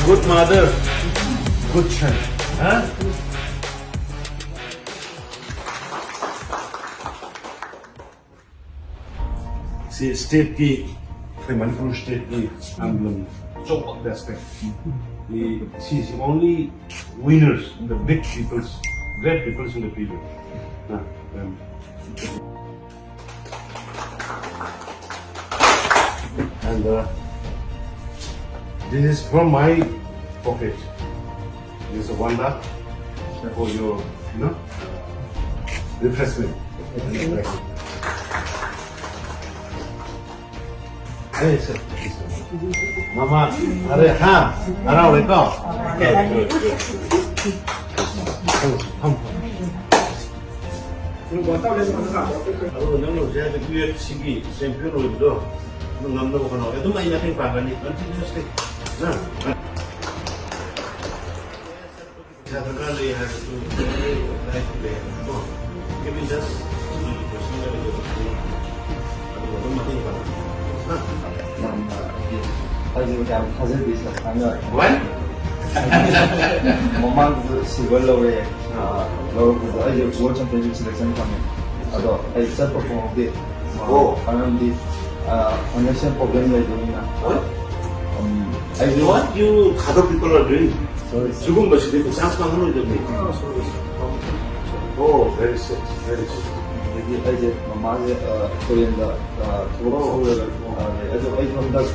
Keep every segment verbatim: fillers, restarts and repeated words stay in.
Good mother, good son. Huh? See, state ki, the Manipur state ki emblem. So respect. The, see, the only winners, the big peoples, great peoples in the people. Huh? Um, And uh, this is from my pocket. This is one lakh for your, you know, refreshment. Hey, sir. Mama, are, ha, are, wake up. Come, come. Alo, nang lo jia de U F C ki champion lo do. Nang ngam na ko no. Etum ai na ping pa ni. Continuously. Na. Jia ka le ha tu. Like le. Ko. Give me just. What? ꯃꯃꯥꯡꯗꯁꯨ silver ꯂꯧꯔꯦ꯫ ꯑꯥ, ꯂꯧꯔꯛꯄꯗꯣ ꯑꯩꯁꯨ World Championship selection ꯐꯪꯉꯦ꯫ ꯑꯗꯣ ꯑꯩ ꯆꯠꯄ ꯐꯪꯍꯧꯗꯦ꯫ ꯑꯣ꯫ ꯃꯔꯝꯗꯤ, ꯑꯥ, financial problem ꯂꯩꯕꯅꯤꯅ꯫ ꯍꯣꯏ꯫ ꯎꯝ, ꯑꯩꯁꯨ What you other people are doing? Sorry, sir. ꯁꯤꯒꯨꯝꯕꯁꯤꯗꯤ ꯄꯩꯁꯥ ꯐꯪꯉꯔꯣꯏꯗꯕꯅꯤ꯫ ꯑꯣ, very sad, very sad꯫ ꯑꯗꯒꯤ ꯑꯩꯁꯦ ꯃꯃꯥꯁꯦ, ꯑꯥ, foreign ꯗ, ꯑꯥ, ꯊꯕꯛ ꯑꯣ꯫ ꯁꯨꯔꯒ, ꯑꯥ, ꯂꯩ꯫ ꯑꯗꯣ ꯑꯩꯁꯨ ꯍꯟꯗꯛ,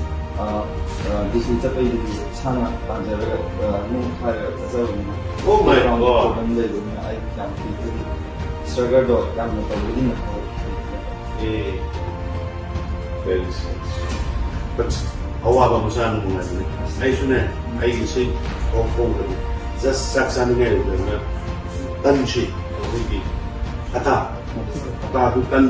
ꯑꯥ, ꯑꯥ, ꯗꯤ ꯁꯤ ꯆꯠꯄꯩꯗꯨꯗꯤ ꯏꯁꯥꯅ ꯇꯥꯟꯖꯔꯒ, ꯑꯥ, ꯅꯣꯡ ꯈꯥꯏꯔꯒ ꯆꯠꯆꯕꯅꯤꯅ꯫ Oh my God꯫ Problem ꯂꯩꯕꯅꯤꯅ ꯑꯩ ꯌꯥꯝ ꯀꯤꯕꯒꯤ struggle ꯗꯣ ꯌꯥꯝꯅ ꯇꯧꯕꯗꯤ ꯅꯠꯇꯦ꯫ ꯑꯦ, very sad꯫ But ꯑꯋꯥꯕ ꯃꯆꯥꯅ ꯅꯨꯡꯉꯥꯏꯕꯅꯤ꯫ ꯑꯩꯁꯨꯅꯦ, ꯑꯩꯒꯤ ꯏꯁꯩ ꯐꯥꯎ ꯐꯣꯡꯗꯕꯤ꯫ Just ꯆꯥꯛ ꯆꯥꯅꯤꯡꯉꯥꯏ ꯂꯩꯇꯗꯅ ꯇꯟꯁꯤ, ꯑꯩꯈꯣꯏꯒꯤ ꯑꯇꯥ, ꯑꯇꯥꯗꯨ ꯇꯟ,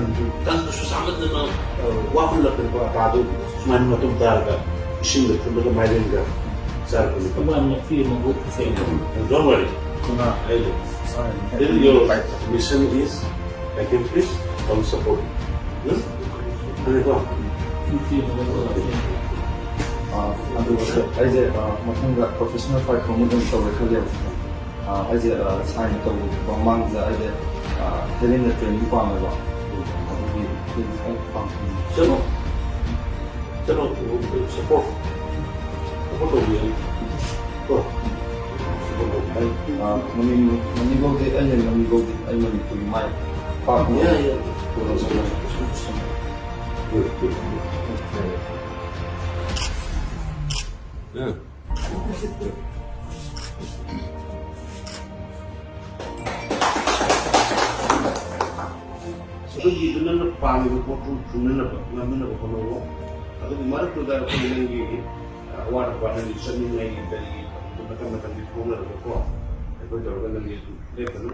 ꯇꯟꯗꯨꯁꯨ ꯆꯥꯃꯟꯗꯅ, ꯑ, ꯋꯥꯃꯜꯂꯛꯇꯅꯀꯣ, ꯑꯇꯥꯗꯨ ꯁꯨꯃꯥꯏꯅ ꯃꯇꯨꯝ ꯇꯥꯔꯒ ꯏꯁꯤꯡꯗ ꯐꯨꯠꯂꯒ ꯃꯥꯏꯔꯦꯟꯒ ꯆꯥꯔꯛꯄꯅꯤ꯫ Don't worry꯫ ꯑꯩ ꯂꯩ꯫ Till your mission is accomplished, I will support you꯫ ꯎꯝ? ꯈꯪꯉꯦꯀꯣ? ꯑꯥ, ꯑꯗꯨꯒ ꯑꯩꯁꯦ, ꯑꯥ, ꯃꯊꯪꯗ professional fight ꯀꯨꯝꯕ ꯑꯗꯨꯝ ꯇꯧꯒꯦ ꯈꯜꯂꯦꯕ꯫ ꯑꯥ, ꯑꯩꯁꯦ, ꯑꯥ, sign ꯇꯧꯕ ꯃꯃꯥꯡꯗ ꯑꯩꯁꯦ, ꯑꯥ, ꯊꯥꯏꯂꯦꯟꯗ training ꯄꯥꯝꯃꯦꯕ꯫ ꯑꯗꯨꯒꯤ ꯑꯩ ꯄꯥꯝꯕꯅꯤ꯫ ꯆꯠꯂꯣ꯫ ꯆꯠꯂꯣ, support꯫ Support ꯇꯧꯕꯤꯌꯨ꯫ ꯀꯣ? Support ꯇꯧꯕꯤꯌꯨ꯫ ꯑꯩ, ꯑꯥ, ꯉꯝꯃꯤ-, ꯉꯝꯃꯤꯐꯥꯎꯗꯤ, ꯑꯩꯅ ꯉꯝꯃꯤꯐꯥꯎꯗꯤ ꯑꯩ ꯃꯅꯤꯄꯨꯔꯒꯤ ꯃꯥꯏ ꯄꯥꯛꯅꯕ ꯌꯥꯏ, ꯌꯥꯏ꯫ ꯄꯨꯔꯛꯆꯒꯦ꯫ Good, good, good꯫ Yeah. ꯑꯗꯨꯒꯤꯗꯨ ꯅꯪꯅ ꯄꯥꯝꯃꯤꯕ ꯄꯣꯠꯇꯨ ꯊꯨꯡꯅꯅꯕ, ꯉꯝꯅꯅꯕ ꯍꯣꯠꯅꯧꯑꯣ꯫ ꯑꯗꯨꯒꯤ ꯃꯔꯛꯇꯨꯗ ꯑꯩꯈꯣꯏ ꯅꯪꯒꯤ ꯑꯋꯥꯠ ꯑꯄꯥ, ꯅꯪꯒꯤ ꯆꯠꯅꯤꯡꯉꯥꯏꯒꯤ ꯀꯔꯤꯒꯤ ꯃꯇꯝ ꯃꯇꯝꯒꯤ ꯐꯥꯎꯅꯔꯒꯀꯣ, ꯑꯩꯈꯣꯏ ꯇꯧꯔꯒ ꯅꯪꯒꯤ ꯑꯗꯨꯝ ꯂꯦꯞꯇꯅ